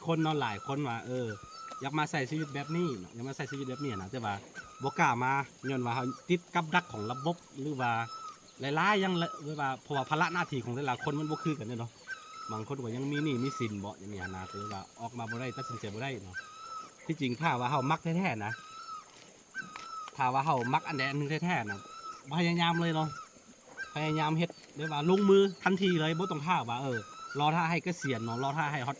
ຄົນເນາະ ຫຼາຍຄົນວ່າ ເອີ ຢາກມາໃຊ້ຊີວິດແບບນີ້ເນາະ ຢາກມາໃຊ້ຊີວິດແບບນີ້ນະ ແຕ່ວ່າບໍ່ກ້າມາ ຍ້ອນວ່າເຮົາຕິດກັບດັກຂອງລະບົບ ຫຼືວ່າຫຼາຍໆຢ່າງ ຫຼືວ່າ ເພາະວ່າພາລະໜ້າທີ່ຂອງແຕ່ລະຄົນມັນບໍ່ຄືກັນເດ້ເນາະ ບາງຄົນກໍຍັງມີໜີ້ມີສິນເບາະ ຢ່າງນີ້ຫັ້ນນະ ກໍເລີຍວ່າອອກມາບໍ່ໄດ້ ຕັດສິນໃຈບໍ່ໄດ້ເນາະ. ທີ່ຈິງຖ້າວ່າເຮົາມັກແທ້ໆນະ ຖ້າວ່າເຮົາມັກອັນໃດອັນໜຶ່ງແທ້ໆນະ ພະຍາຍາມເລີຍເນາະ ພະຍາຍາມເຮັດ ແບບວ່າລົງມືທັນທີເລີຍ ບໍ່ຕ້ອງຖ້າວ່າ ເອີ ລໍຖ້າໃຫ້ກະສຽນເນາະ ລໍຖ້າໃຫ້ຮອດ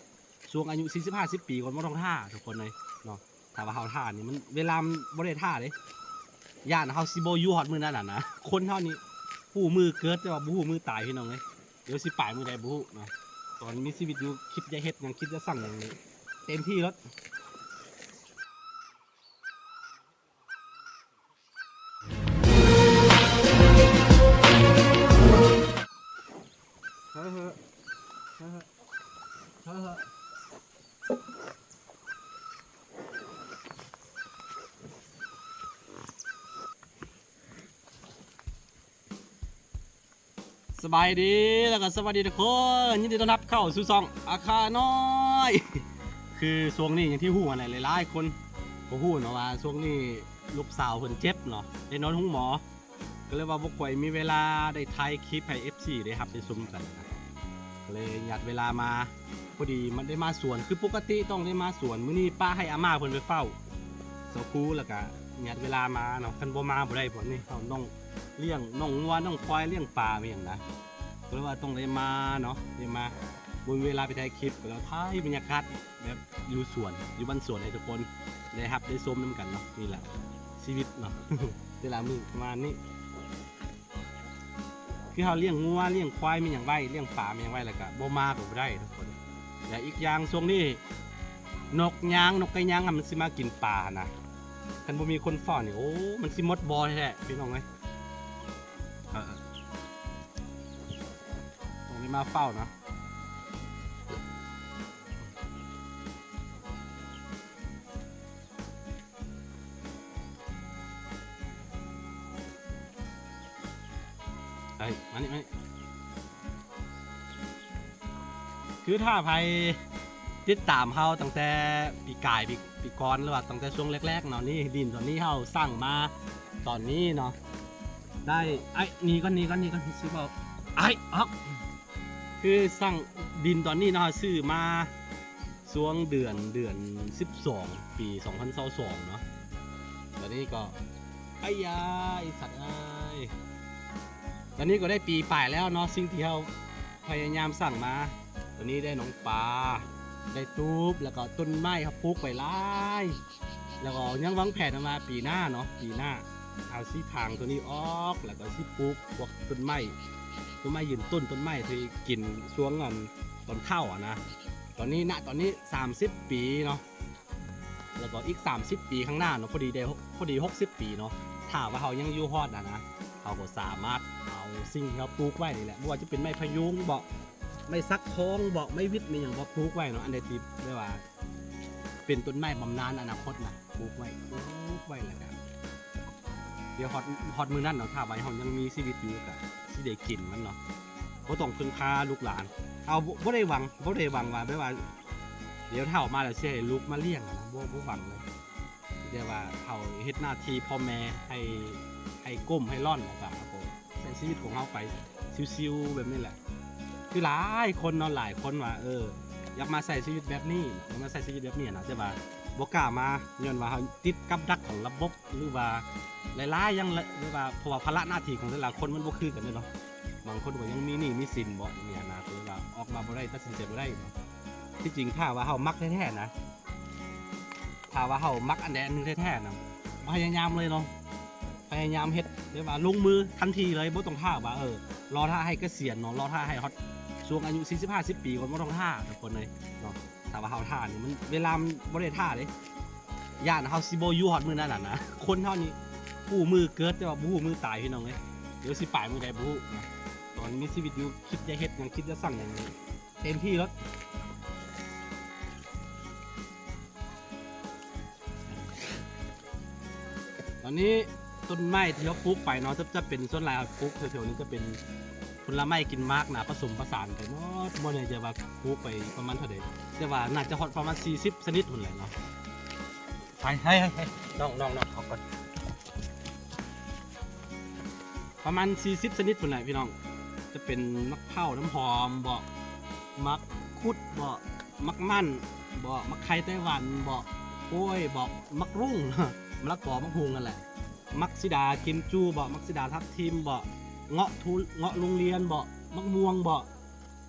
ຊ່ວງອາຍຸສີ່ສິບ ຫ້າສິບປີກ່ອນ ບໍ່ຕ້ອງຖ້າທຸກຄົນເລີຍເນາະ. ຖ້າວ່າເຮົາຖ້ານີ້ ມັນ ເວລາມັນບໍ່ໄດ້ຖ້າເດ້ ຢ້ານເຮົາຊິບໍ່ຢູ່ຮອດມື້ນັ້ນນະ. ຄົນເຮົານີ້ຮູ້ມື້ເກີດ ແຕ່ວ່າບໍ່ຮູ້ມື້ຕາຍ ພີ່ນ້ອງເອີຍ. ດຽວຊິປາຍມື້ໃດບໍ່ຮູ້ເນາະ. ຕອນມີຊີວິດຢູ່ ຄິດຈະເຮັດຫຍັງ ຄິດຈະສ້າງຫຍັງນີ້ ເຕັມທີ່ໂລດ. ສະບາຍດີ ແລ້ວກໍສະຫວັດດີທຸກຄົນ ຍິນດີຕ້ອນຮັບເຂົ້າສູ່ຊ່ອງອາຄານ້ອຍ. ຄືຊ່ວງນີ້ ຢ່າງທີ່ຮູ້ຫັ້ນແຫຼະ ຫຼາຍໆຄົນກໍຮູ້ເນາະວ່າ ຊ່ວງນີ້ລູກສາວເພິ່ນເຈັບເນາະ ໄດ້ນອນໂຮງໝໍ ກໍເລີຍວ່າບໍ່ຄ່ອຍມີເວລາໄດ້ຖ່າຍຄລິບໃຫ້ເອັຟຊີໄດ້ຮັບໄດ້ຊົມກັນນະ ກໍເລີຍຍັດເວລາມາ. ພໍດີມັນໄດ້ມາສວນ ຄືປົກກະຕິຕ້ອງໄດ້ມາສວນ ມື້ນີ້ປະໃຫ້ອາມ່າເພິ່ນໄປເຝົ້າສາວຄູ ແລ້ວກະຍັດເວລາມາເນາະ. ຄັນບໍ່ມາບໍ່ໄດ້ ພວກນີ້ເຮົານ້ອງລ້ຽງນ້ອງງົວນ້ອງຄວາຍ ລ້ຽງປາແມ່ນຫຍັງນະ ກໍເລີຍວ່າຕ້ອງໄດ້ມາເນາະ ໄດ້ມາ ບໍ່ມີເວລາໄປຖ່າຍຄລິບ ກໍເລີຍຖ່າຍບັນຍາກາດແບບຢູ່ສວນ ຢູ່ບ້ານສວນໃຫ້ທຸກຄົນໄດ້ຮັບໄດ້ຊົມນຳກັນເນາະ. ນີ້ແຫຼະຊີວິດເນາະ ແຕ່ລະມື້ປະມານນີ້. ຄືເຮົາລ້ຽງງົວລ້ຽງຄວາຍມີຫຍັງໄວ້ ລ້ຽງປາມີຫຍັງໄວ້ ແລ້ວກະບໍ່ມາກໍບໍ່ໄດ້ທຸກຄົນ. ແລະອີກຢ່າງຊ່ວງນີ້ນົກຍາງ ນົກໄກ່ຍາງ ມັນຊິມາກິນປານະ ຄັນບໍ່ມີຄົນເຝົ້ານີ້ ໂອ້ ມັນຊິໝົດບໍ່ແທ້ໆ ພີ່ນ້ອງເອີຍ. ເອີ ຕ້ອງໄດ້ມາເຝົ້ານະ. ເອີຍ ມານີ້ ມານີ້ ຄືຖ້າໃຜຕິດຕາມເຮົາຕັ້ງແຕ່ປີກາຍ ປີ ປີກ່ອນ ຫຼືວ່າຕັ້ງແຕ່ຊ່ວງແລກໆເນາະ ນີ້ ດິນຕອນນີ້ເຮົາສ້າງມາຕອນນີ້ເນາະ ໄດ້ ໄອ້ ໜີກ່ອນ ໜີກ່ອນ ໜີກ່ອນ ຊິເວົ້າ ໄອ້ ອອກ ຄືສ້າງ ດິນຕອນນີ້ເນາະ ເຮົາຊື້ມາ ຊ່ວງເດືອນ ເດືອນສິບສອງ ປີສອງພັນຊາວສອງເນາະ. ຕອນນີ້ກໍ ໄອ້ຢາ ອີສັດເອີຍ ຕອນນີ້ກໍໄດ້ປີປາຍແລ້ວເນາະ ສິ່ງທີ່ເຮົາພະຍາຍາມສ້າງມາ. ຕອນນີ້ໄດ້ໜອງປາ ໄດ້ຕູບ ແລ້ວກໍຕົ້ນໄມ້ເຮົາປູກໄວ້ຫຼາຍ ແລ້ວກໍຍັງວາງແຜນວ່າປີໜ້າເນາະ ປີໜ້າເຮົາຊິຖາງຕົວນີ້ອອກ ແລ້ວກໍຊິປູກພວກຕົ້ນໄມ້ ຕົ້ນໄມ້ຢືນຕົ້ນ ຕົ້ນໄມ້ທີ່ກິນຊ່ວງ ອັນ ຕອນເຖົ້າຫັ້ນນະ. ຕອນນີ້ ນະ ຕອນນີ້ສາມສິບປີເນາະ ແລ້ວກໍອີກສາມສິບປີຂ້າງໜ້າເນາະ ພໍດີໄດ້ ພໍດີຫົກສິບປີເນາະ ຖ້າວ່າເຮົາຍັງຢູ່ຮອດຫັ້ນນະ ເຮົາກໍສາມາດເອົາສິ່ງທີ່ເຮົາປູກໄວ້ນີ້ແຫຼະ ບໍ່ວ່າຈະເປັນໄມ້ພະຍຸງເບາະ ໄມ້ສັກທອງເບາະ ໄມ້ຫວິດ ໄມ້ຫຍັງເບາະ ປູກໄວ້ເນາະ ອັນໃດທີ່ແບບວ່າເປັນຕົ້ນໄມ້ບຳນານອະນາຄົດນະ ປູກໄວ້ ປູກໄວ້ ແລ້ວກະ ດຽວຮອດ ຮອດມື້ນັ້ນເນາະ ຖ້າວ່າເຮົາຍັງມີຊີວິດຢູ່ກະຊິໄດ້ກິນມັນເນາະ ບໍ່ຕ້ອງເພິ່ງພາລູກຫຼານ. ເຮົາບໍ່ ບໍ່ໄດ້ຫວັງ ບໍ່ໄດ້ຫວັງວ່າແບບວ່າ ດຽວເຖົ້າມາແລ້ວຊິໃຫ້ລູກມາລ້ຽງຫັ້ນນະ ບໍ່ ບໍ່ຫວັງເລີຍ. ແຕ່ວ່າເຮົາເຮັດໜ້າທີ່ພໍ່ແມ່ໃຫ້ ໃຫ້ກົ້ມໃຫ້ລ້ອນ ແລ້ວກະເຮົາກໍໃຊ້ຊີວິດຂອງເຮົາໄປຊິວໆແບບນີ້ແຫຼະ. ຄືຫຼາຍຄົນເນາະ ຫຼາຍຄົນວ່າ ເອີ ຢາກມາໃຊ້ຊີວິດແບບນີ້ ຢາກມາໃຊ້ຊີວິດແບບນີ້ນະ ແຕ່ວ່າບໍ່ກ້າມາ ຍ້ອນວ່າເຮົາຕິດກັບດັກຂອງລະບົບ ຫຼືວ່າຫຼາຍໆຢ່າງ ຫຼືວ່າ ເພາະວ່າພາລະໜ້າທີ່ຂອງແຕ່ລະຄົນມັນບໍ່ຄືກັນເດ້ເນາະ. ບາງຄົນກໍຍັງມີໜີ້ມີສິນເບາະ ຢ່າງນີ້ນະ ກໍເລີຍວ່າອອກມາບໍ່ໄດ້ ຕັດສິນໃຈບໍ່ໄດ້ເນາະ. ທີ່ຈິງຖ້າວ່າເຮົາມັກແທ້ໆນະ ຖ້າວ່າເຮົາມັກອັນໃດອັນໜຶ່ງແທ້ໆນະ ພະຍາຍາມເລີຍເນາະ ພະຍາຍາມເຮັດ ແບບວ່າລົງມືທັນທີເລີຍ ບໍ່ຕ້ອງຖ້າວ່າ ເອີ ລໍຖ້າໃຫ້ກະສຽນເນາະ ລໍຖ້າໃຫ້ຮອດຊ່ວງອາຍຸສີ່ສິບ ຫ້າສິບປີກ່ອນ ບໍ່ຕ້ອງຖ້າທຸກຄົນເລີຍເນາະ. ຖ້າວ່າເຮົາຖ້ານີ້ ມັນ ເວລາມັນບໍ່ໄດ້ຖ້າເດ້ ຢ້ານເຮົາຊິບໍ່ຢູ່ຮອດມື້ນັ້ນນະ. ຄົນເຮົານີ້ຮູ້ມື້ເກີດ ແຕ່ວ່າບໍ່ຮູ້ມື້ຕາຍ ພີ່ນ້ອງເອີຍ. ດຽວຊິປາຍມື້ໃດບໍ່ຮູ້ນະ ຕອນມີຊີວິດຢູ່ ຄິດຈະເຮັດຫຍັງ ຄິດຈະສ້າງຫຍັງ ເຕັມທີ່ໂລດ. ຕອນນີ້ຕົ້ນໄມ້ທີ່ເຮົາປູກໄປເນາະ ຈະ ຈະເປັນ ສ່ວນຫຼາຍເຮົາປູກແຖວໆນີ້ຈະເປັນ ຜົນລະໄມ້ກິນໝາກນະ ປະສົມປະສານໄປໝົດ. ບໍ່ແນ່ໃຈວ່າປູກໄປປະມານເທົ່າໃດ ແຕ່ວ່າໜ້າຈະຮອດປະມານສີ່ສິບຊະນິດພຸ້ນແຫຼະເນາະ. ໄປ ເຮີ້ຍ ເຮີ້ຍ ເຮີ້ຍ ນ້ອງ ນ້ອງ ນ້ອງ ອອກກ່ອນ. ປະມານສີ່ສິບຊະນິດພຸ້ນແຫຼະພີ່ນ້ອງ. ຈະເປັນໝາກພ້າວນ້ຳຫອມບໍ ໝາກຄຸດບໍ ໝາກມັນບໍ ໝາກໄຂ່ໄຕ້ຫວັນບໍ ກ້ວຍບໍ ໝາກຮຸ່ງ ມະລະກອ ໝາກຮຸ່ງຫັ້ນແຫຼະ. ໝາກສີດາກິມຈູບໍ ໝາກສີດາທັບທິມບໍ ເງາະທູ ເງາະໂຮງຮຽນບໍ ໝາກມ່ວງບໍ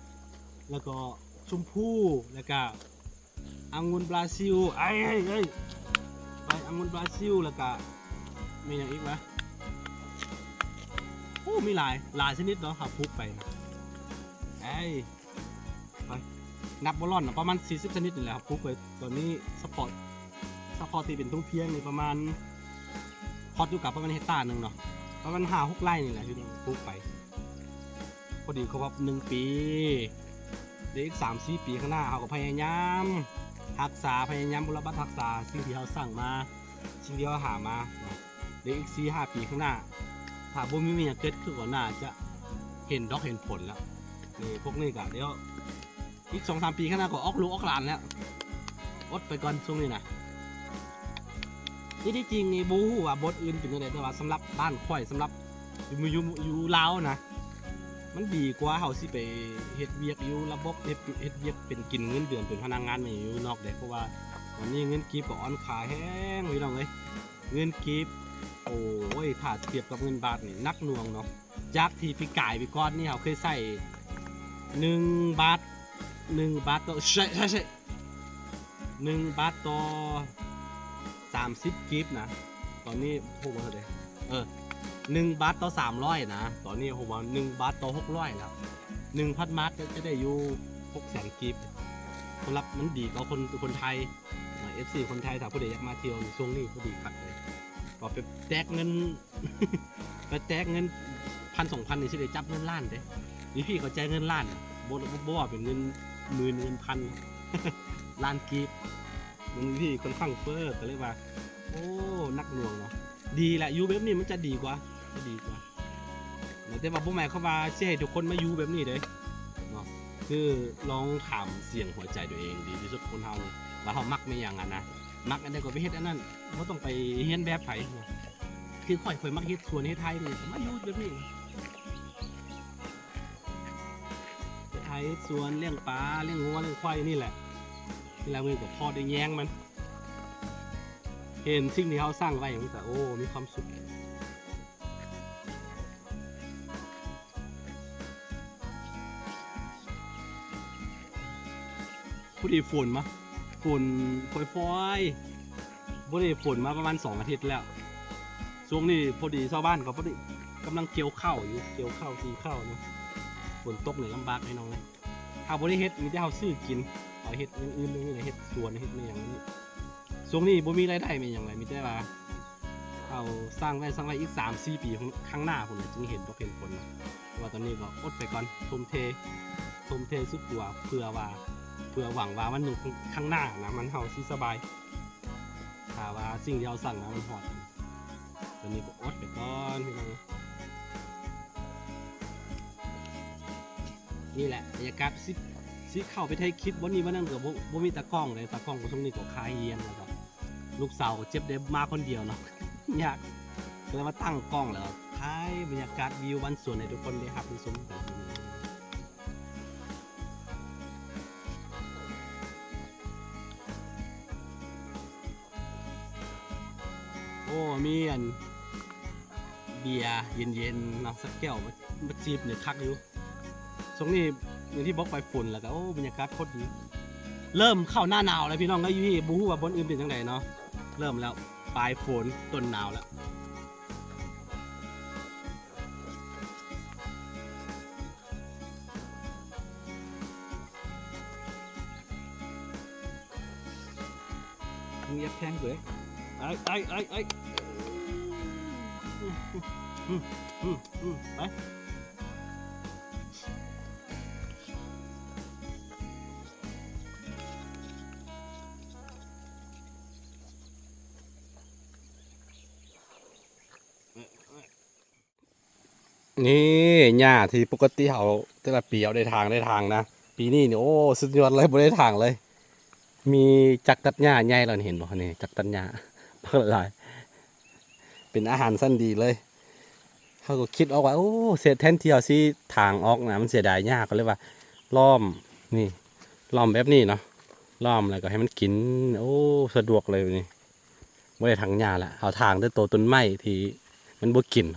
ແລ້ວກໍຊົມພູ ແລ້ວກະອະງຸ່ນບຣາຊິລ ໄອ້ ໄອ້ ໄອ້ ໄປອະງຸ່ນບຣາຊິລ ແລ້ວກະມີຫຍັງອີກວະ? ໂອ້ ມີຫຼາຍ ຫຼາຍຊະນິດເນາະ ເຮົາປູກໄປນະ ໄອ້ ໄປ ນັບບໍ່ລ້ອນນະ ປະມານສີ່ສິບຊະນິດນີ້ແຫຼະ ປູກໄປ. ຕອນນີ້ສະເພາະ ສະເພາະທີ່ເປັນທົ່ງພຽງນີ້ປະມານ ຮອດຢູ່ກະປະມານເຮັກຕາໜຶ່ງເນາະ ປະມານຫ້າຫົກໄຮ່ນີ້ແຫຼະທີ່ປູກໄປ. ພໍດີຄົບຮອບໜຶ່ງປີ ເດ ອີກສາມສີ່ປີຂ້າງໜ້າ ເຮົາກໍພະຍາຍາມຮັກສາ ພະຍາຍາມບຸລະບັດຮັກສາສິ່ງທີ່ເຮົາສ້າງມາ ສິ່ງທີ່ເຮົາຫາມາເນາະ. ເດ ອີກສີ່ຫ້າປີຂ້າງໜ້າ ຖ້າບໍ່ມີຫຍັງເກີດຂຶ້ນກໍໜ້າຈະເຫັນດອກເຫັນຜົນແລ້ວ. ນີ້ພວກນີ້ກະດຽວ ອີກສອງສາມປີຂ້າງໜ້າກໍອອກລູກອອກຫຼານແລ້ວ. ອົດໄປກ່ອນຊ່ວງນີ້ນະ. ທີ່ ທີ່ຈິງນີ້ບໍ່ຮູ້ວ່າບ່ອນອື່ນເປັນຈັ່ງໃດ ແຕ່ວ່າສຳລັບບ້ານຂ້ອຍ ສຳລັບຢູ່ ຢູ່ ຢູ່ລາວນະ ມັນດີກວ່າເຮົາຊິໄປເຮັດວຽກຢູ່ລະບົບ ເຮັດ ເຮັດວຽກເປັນກິນເງິນເດືອນເປັນພະນັກງານແມ່ນຢູ່ນອກເດ້. ເພາະວ່າຕອນນີ້ເງິນກີບກໍອ່ອນຄ່າແຮງພີ່ນ້ອງເອີຍ. ເງິນກີບ ໂອ້ຍ ຖ້າທຽບກັບເງິນບາດນີ້ໜັກໜ່ວງເນາະ. ຈາກທີ່ປີກາຍປີກ່ອນນີ້ເຮົາເຄີຍໃຊ້ໜຶ່ງບາດ ໜຶ່ງບາດຕໍ່ ໃຊ້ ໃຊ້ ໃຊ້ ໜຶ່ງບາດຕໍ່ສາມສິບກີບນະ ຕອນນີ້ຮູ້ບໍ່ເທົ່າໃດ ເອີ ໜຶ່ງບາດຕໍ່ສາມຮ້ອຍນະ ຕອນນີ້ຮູ້ວ່າໜຶ່ງບາດຕໍ່ຫົກຮ້ອຍແລ້ວ. ໜຶ່ງພັນບາດກໍຈະໄດ້ຢູ່ຫົກແສນກີບ. ສຳລັບມັນດີຕໍ່ຄົນ ຄົນໄທ ເອັຟຊີຄົນໄທ ຖ້າຜູ້ໃດຢາກມາທ່ຽວໃນຊ່ວງນີ້ ພໍດີຄັກເລີຍ ກໍໄປແຕກເງິນ ໄປແຕກເງິນພັນສອງພັນນີ້ ຊິໄດ້ຈັບເງິນລ້ານເດ້. ຢູ່ພີ້ເຂົາຈ່າຍເງິນລ້ານ ບໍ່ ບໍ່ ບໍ່ວ່າເປັນເງິນໝື່ນ ເງິນພັນ ລ້ານກີບ. ມັນຢູ່ພີ້ຂ້ອນຂ້າງເຟີ້ ກໍເລີຍວ່າ ໂອ້ ໜັກໜ່ວງເນາະ. ດີແຫຼະ ຢູ່ແບບນີ້ມັນຈະດີກວ່າ ຈະດີກວ່າ ແຕ່ວ່າບໍ່ໝາຍຄວາມວ່າຊິໃຫ້ທຸກຄົນມາຢູ່ແບບນີ້ເດ້ເນາະ. ຄືລອງຖາມສຽງຫົວໃຈຕົວເອງດີທີ່ສຸດ ຄົນເຮົານີ້ ວ່າເຮົາມັກແມ່ນຫຍັງຫັ້ນນະ. ມັກອັນໃດກໍໄປເຮັດອັນນັ້ນ ບໍ່ຕ້ອງໄປຮຽນແບບໃຜ. ຄືຂ້ອຍ ຂ້ອຍມັກເຮັດສວນເຮັດໄຮ່ນີ້ ກໍມາຢູ່ແບບນີ້ ເຮັດໄຮ່ເຮັດສວນ ລ້ຽງປາ ລ້ຽງງົວ ລ້ຽງຄວາຍຢູ່ນີ້ແຫຼະ. ນີ້ລະ ມື້ນີ້ກໍພໍໄດ້ແຍງມັນ ເຫັນສິ່ງທີ່ເຮົາສ້າງໄວ້ ມັນກໍ ໂອ້ ມີຄວາມສຸກ. ພໍດີຝົນມາ ຝົນຝອຍໆ ບໍ່ໄດ້ຝົນມາປະມານສອງອາທິດແລ້ວ. ຊ່ວງນີ້ພໍດີຊາວບ້ານເຂົາພໍດີກຳລັງກ່ຽວເຂົ້າຢູ່ ກ່ຽວເຂົ້າ ກີ່ເຂົ້າເນາະ. ຝົນຕົກນີ້ລຳບາກພີ່ນ້ອງເອີຍ. ຖ້າບໍ່ໄດ້ເຮັດ ມີແຕ່ເຮົາຊື້ກິນ ເຮົາເຮັດຢ່າງອື່ນ ເຮັດສວນ ເຮັດແມ່ນຫຍັງນີ້. ຊ່ວງນີ້ບໍ່ມີລາຍໄດ້ແມ່ນຫຍັງເລີຍ ມີແຕ່ວ່າ ເຮົາສ້າງໄວ້ ສ້າງໄວ້ ອີກສາມສີ່ປີຂ້າງໜ້າພຸ້ນແຫຼະ ຈຶ່ງເຫັນດອກເຫັນຜົນ. ແຕ່ວ່າຕອນນີ້ກໍອົດໄປກ່ອນ ທົ່ມເທ ທົ່ມເທສຸດຕົວ ເພື່ອວ່າ ເພື່ອຫວັງວ່າວັນໜຶ່ງຂ້າງໜ້ານະ ມັນ ເຮົາຊິສະບາຍ ຖ້າວ່າສິ່ງທີ່ເຮົາສ້າງມາມັນຮອດ. ຕອນນີ້ກໍອົດໄປກ່ອນພີ່ນ້ອງ. ນີ້ແຫຼະບັນຍາກາດ ຊິ ຊິເຂົ້າໄປຖ່າຍຄລິບບ່ອນນີ້ບ່ອນນັ້ນກໍບໍ່ ບໍ່ມີຕາກ້ອງເດ້. ຕາກ້ອງຊ່ວງນີ້ກໍຄາຮຽນ ແລ້ວກໍລູກສາວກໍເຈັບໄດ້ມາຄົນດຽວເນາະ ຍາກ ກໍເລີຍມາຕັ້ງກ້ອງ ແລ້ວກໍຖ່າຍບັນຍາກາດວິວບ້ານສວນໃຫ້ທຸກຄົນໄດ້ຮັບໄດ້ຊົມກັນ. ໂອ້ ມີອັນເບຍເຢັນໆເນາະ ສັກແກ້ວມາ ມາຈິບນີ້ຄັກຢູ່. ຊ່ວງນີ້ຢ່າງທີ່ບອກໄປຝົນ ແລ້ວກໍ ໂອ້ ບັນຍາກາດໂຄດດີ. ເລີ່ມເຂົ້າໜ້າໜາວແລ້ວພີ່ນ້ອງເອີຍ ຢູ່ທີ່ ບໍ່ຮູ້ວ່າບ່ອນອື່ນເປັນຈັ່ງໃດເນາະ. ເລີ່ມແລ້ວ ປາຍຝົນ ຕົ້ນໜາວແລ້ວ. ມຶງຢາກແທງເລີຍ ໄອ້ ໄອ້ ໄອ້ ໄອ້ ໄປ. ເອີ ເອີ. ນີ້ຫຍ້າທີ່ປົກກະຕິເຮົາແຕ່ລະປີເຮົາໄດ້ຖາງ ໄດ້ຖາງນະ ປີນີ້ນີ້ ໂອ້ ສຸດຍອດເລີຍ ບໍ່ໄດ້ຖາງເລີຍ. ມີຈັກຕັດຫຍ້າໃຫຍ່ແລ້ວນີ້ ເຫັນບໍ່ນີ້ ຈັກຕັດຫຍ້າບັກຫຼາຍ ເປັນອາຫານຊັ້ນດີເລີຍ. ເຮົາກໍຄິດອອກວ່າ ໂອ້ ເສຍ ແທນທີ່ເຮົາຊິຖາງອອກນະ ມັນເສຍດາຍຫຍ້າ ກໍເລີຍວ່າລ້ອມ ນີ້ ລ້ອມແບບນີ້ເນາະ ລ້ອມແລ້ວກໍໃຫ້ມັນກິນ. ໂອ້ ສະດວກເລີຍນີ້ ບໍ່ໄດ້ຖາງຫຍ້າລະ ເຮົາຖາງແຕ່ໂຕຕົ້ນໄມ້ທີ່ມັນບໍ່ກິນ.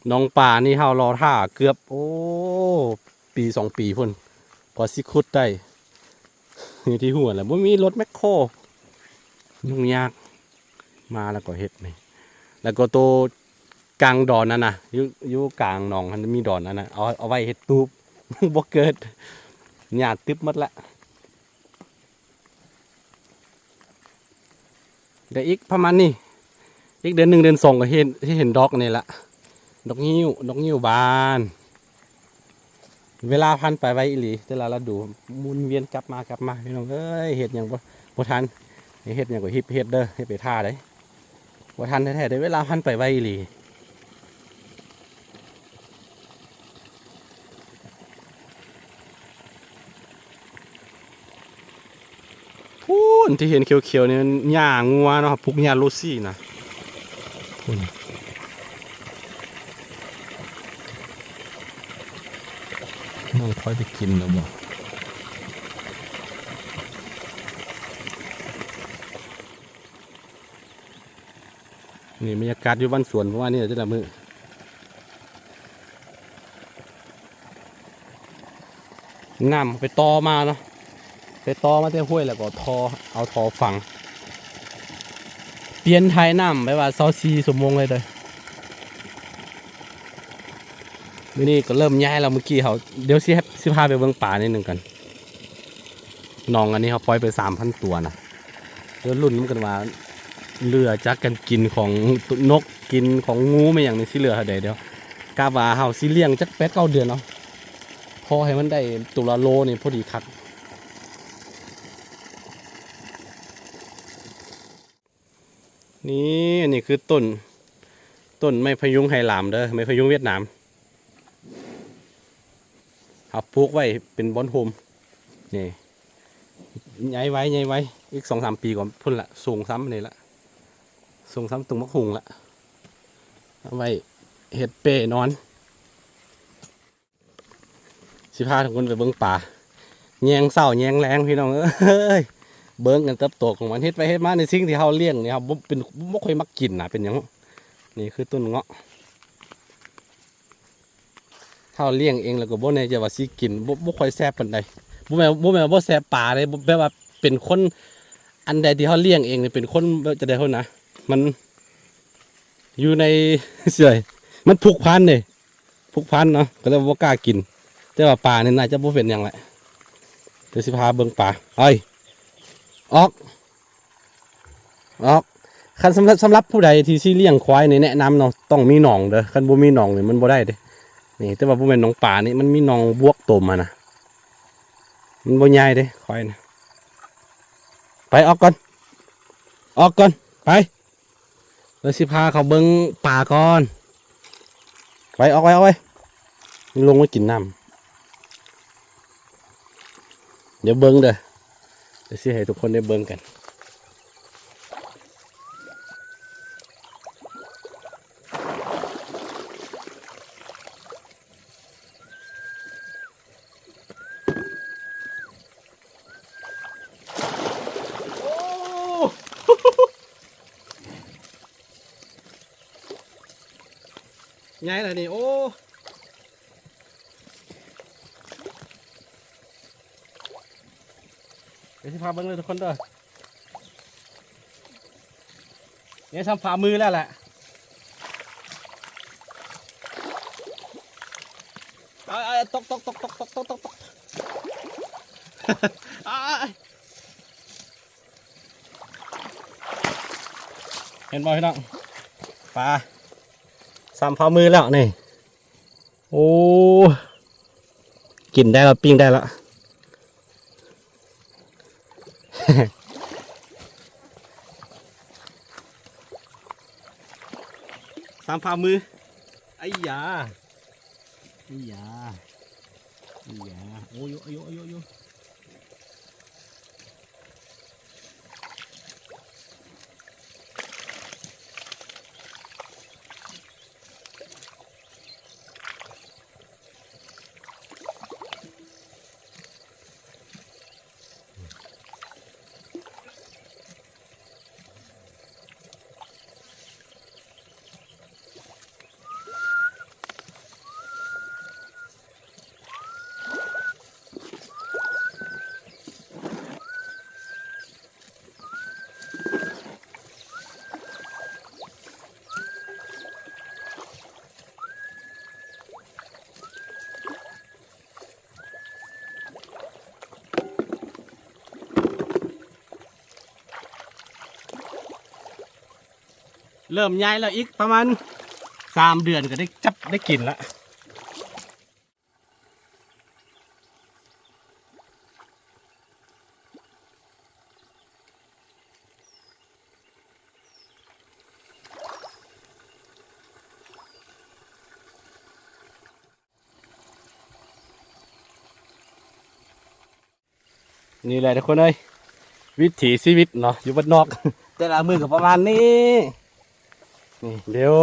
ໜອງປານີ້ເຮົາລໍຖ້າເກືອບ ໂອ້ ປີສອງປີພຸ້ນ ກວ່າຊິຂຸດໄດ້ ຢູ່ທີ່ຫົວແຫຼະ ບໍ່ມີລົດແມັກໂຄ ຫຍຸ້ງຍາກ. ມາແລ້ວກໍເຮັດນີ້ ແລ້ວກໍໂຕກາງດອນນັ້ນນະ ຢູ່ ຢູ່ກາງໜອງຫັ້ນມີດອນນັ້ນນະ ເອົາ ເອົາໄວ້ເຮັດຕູບ ບໍ່ເກີດ ຫຍ້າຕຶບໝົດລະ. ແຕ່ອີກປະມານນີ້ ອີກເດືອນໜຶ່ງເດືອນສອງກໍເຫັນ ຊິເຫັນດອກນີ້ລະ ດອກງິ້ວ ດອກງິ້ວບານ. ເວລາຜ່ານໄປໄວອີ່ຫຼີ ແຕ່ລະລະດູ ໝູນວຽນກັບມາກັບມາ ພີ່ນ້ອງເອີຍ ເຮັດຫຍັງບໍ່ ບໍ່ທັນ ເຮັດຫຍັງກໍຮີບເຮັດເດີ ເຮັດໄປຖ້າເດ້ ບໍ່ທັນແທ້ໆເດ້ ເວລາຜ່ານໄປໄວອີ່ຫຼີ. ພຸ້ນ ທີ່ເຫັນຂຽວໆນີ້ມັນຫຍ້າງົວເນາະ ຜູກຫຍ້າໂລຊີນະ ພຸ້ນ ນ້ອງພອຍໄປກິນແລ້ວບໍ່? ນີ້ບັນຍາກາດຢູ່ບ້ານສວນປະມານນີ້ແຫຼະແຕ່ລະມື້. ນ້ຳໄປຕໍ່ມາເນາະ ໄປຕໍ່ມາແຕ່ຫ້ວຍ ແລ້ວກໍທໍ່ ເອົາທໍ່ຝັງ ປ່ຽນຖ່າຍນ້ຳແບບວ່າຊາວສີ່ຊົ່ວໂມງເລີຍເດີ້. ມື້ນີ້ກໍເລີ່ມຍ້າຍແລ້ວ ມື້ກີ້ເຮົາ ດຽວຊິ ຊິພາໄປເບິ່ງປາໜ້ອຍໜຶ່ງກັນ. ໜອງອັນນີ້ເຮົາປ່ອຍໄປສາມພັນຕົວນະ ດຽວລຸ້ນນຳກັນວ່າເຫຼືອຈາກການກິນຂອງນົກ ກິນຂອງງູແມ່ນຫຍັງນີ້ ຊິເຫຼືອເທົ່າໃດ. ດຽວກະວ່າເຮົາຊິລ້ຽງຈັກແປດເກົ້າເດືອນເນາະ ພໍໃຫ້ມັນໄດ້ໂຕລະໂລນີ້ພໍດີຄັກ. ນີ້ ອັນນີ້ຄືຕົ້ນ ຕົ້ນໄມ້ພະຍຸງໄຮລາມເດີ້ ໄມ້ພະຍຸງຫວຽດນາມ ເຮົາປູກໄວ້ເປັນບ່ອນໂຮມ ນີ້ ໃຫຍ່ໄວ ໃຫຍ່ໄວ ອີກສອງສາມປີກໍພຸ້ນລະ ສູງສ່ຳນີ້ລະ ສູງສ່ຳຕຸ່ມໝາກຫຸ່ງລະ ເອົາໄວ້ເຮັດເປ້ນອນ. ຊິພາທຸກຄົນໄປເບິ່ງປາ ແຍງເຊົ້າແຍງແລງພີ່ນ້ອງເອີຍ ເບິ່ງການເຕີບໂຕຂອງມັນ ເຮັດໄປເຮັດມາໃນສິ່ງທີ່ເຮົາລ້ຽງນີ້ ເຮົາບໍ່ເປັນ ບໍ່ຄ່ອຍມັກກິນນະ ເປັນຫຍັງ ນີ້ຄືຕົ້ນເງາະ ເຮົາລ້ຽງເອງແລ້ວກໍບໍ່ແນ່ໃຈວ່າຊິກິນ ບໍ່ ບໍ່ຄ່ອຍແຊບປານໃດ ບໍ່ແມ່ນ ບໍ່ແມ່ນວ່າບໍ່ແຊບປາເດ້ ແບບວ່າເປັນຄົນ ອັນໃດທີ່ເຮົາລ້ຽງເອງນີ້ເປັນຄົນແບບຈັ່ງໃດພຸ້ນນະ ມັນຢູ່ໃນ ເຊື່ອ ມັນຜູກພັນເດ້ ຜູກພັນເນາະ ກໍເລີຍບໍ່ກ້າກິນ ແຕ່ວ່າປານີ້ໜ້າຈະບໍ່ເປັນຫຍັງແຫຼະ ດຽວຊິພາເບິ່ງປາ ເອີຍ ອອກ ອອກ ຄັນສຳລັບ ສຳລັບຜູ້ໃດທີ່ຊິລ້ຽງຄວາຍນີ້ແນະນຳເນາະ ຕ້ອງມີໜອງເດີ້ ຄັນບໍ່ມີໜອງນີ້ມັນບໍ່ໄດ້ເດ້ ນີ້ ແຕ່ວ່າບໍ່ແມ່ນໜອງປານີ້ ມັນມີໜອງບວກຕົມຫັ້ນນະ ມັນບໍ່ໃຫຍ່ເດ້ ຄວາຍນະ ໄປ ອອກກ່ອນ ອອກກ່ອນ ໄປ. ແລ້ວຊິພາເຂົາເບິ່ງປາກ່ອນ ໄປ ອອກໄປ ອອກໄປ ລົງມາກິນນ້ຳ ດຽວເບິ່ງເດີ້ ດຽວຊິໃຫ້ທຸກຄົນໄດ້ເບິ່ງກັນ. ໂອ້ ໃຫຍ່ແລ້ວນີ້ ໂອ້ ດຽວຊິພາເບິ່ງເດີທຸກຄົນເດີ. ນີ້ຊ່ຳຝ່າມືແລ້ວແຫຼະ ເອົາ ເອົາ ຕົກ ຕົກ ຕົກ ຕົກ ຕົກ ຕົກ ຕົກ ເອົາ ເອົາ ເຫັນບໍ່ພີ່ນ້ອງ ປາຊ່ຳຝ່າມືແລ້ວນີ້. ໂອ້ ກິນໄດ້ແລ້ວ ປີ້ງໄດ້ແລ້ວ. ສາມຝ່າມື. ໄອ້ຢາ ໄອ້ຢາ ໄອ້ຢາ ໂອ້ຍ ໂອ້ຍ ໂອ້ຍ ໂອ້ຍ. ເລີ່ມໃຫຍ່ແລ້ວ ອີກປະມານສາມເດືອນກໍໄດ້ຈັບໄດ້ກິນລະ. ນີ້ແຫຼະທຸກຄົນເອີຍ ວິຖີຊີວິດເນາະ ຢູ່ບ້ານນອກ ແຕ່ລະມື້ກໍປະມານນີ້. ນີ້ ດຽວ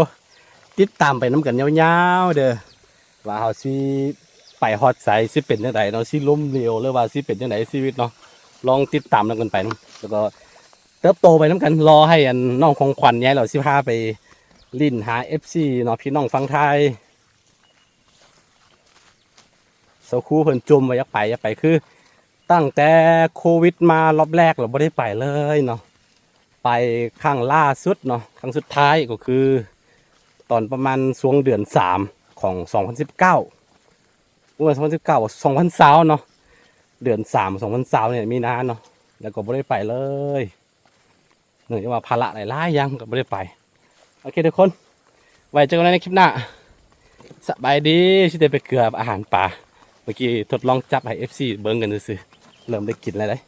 ຕິດຕາມໄປນຳກັນຍາວໆເດີ ວ່າເຮົາຊິໄປຮອດໃສ ຊິເປັນຈັ່ງໃດເນາະ ຊິລົ້ມເຫຼວ ຫຼືວ່າຊິເປັນຈັ່ງໃດຊີວິດເນາະ ລອງຕິດຕາມນຳກັນໄປນຳ. ແລ້ວກໍເຕີບໂຕໄປນຳກັນ ລໍໃຫ້ອັນນ້ອງຂອງຂວັນໃຫຍ່ແລ້ວ ຊິພາໄປຫຼິ້ນຫາເອັຟຊີເນາະ ພີ່ນ້ອງຝັ່ງໄທ. ສາວຄູເພິ່ນຈົ່ມວ່າຢາກໄປ ຢາກໄປ ຄືຕັ້ງແຕ່ໂຄວິດມາລອບແລກແລ້ວບໍ່ໄດ້ໄປເລີຍເນາະ. ໄປຄັ້ງລ່າສຸດເນາະ ຄັ້ງສຸດທ້າຍກໍຄືຕອນປະມານຊ່ວງເດືອນສາມຂອງສອງພັນສິບເກົ້າ ບໍ່ແມ່ນສອງພັນສິບເກົ້າ ສອງພັນຊາວເນາະ ເດືອນສາມ ສອງພັນຊາວນີ້ ມີນາເນາະ ແລ້ວກໍບໍ່ໄດ້ໄປເລີຍ. ເນື່ອງຈາກວ່າພາລະຫຼາຍໆຢ່າງກໍບໍ່ໄດ້ໄປ. ໂອເຄທຸກຄົນ ໄວ້ເຈີກັນໃນຄລິບໜ້າ. ສະບາຍດີ ຊິໄດ້ໄປເກືອອາຫານປາ. ເມື່ອກີ້ທົດລອງຈັບໃຫ້ເອັຟຊີເບິ່ງກັນຊື່ໆ ເລີ່ມໄດ້ກິນແລ້ວເດ້.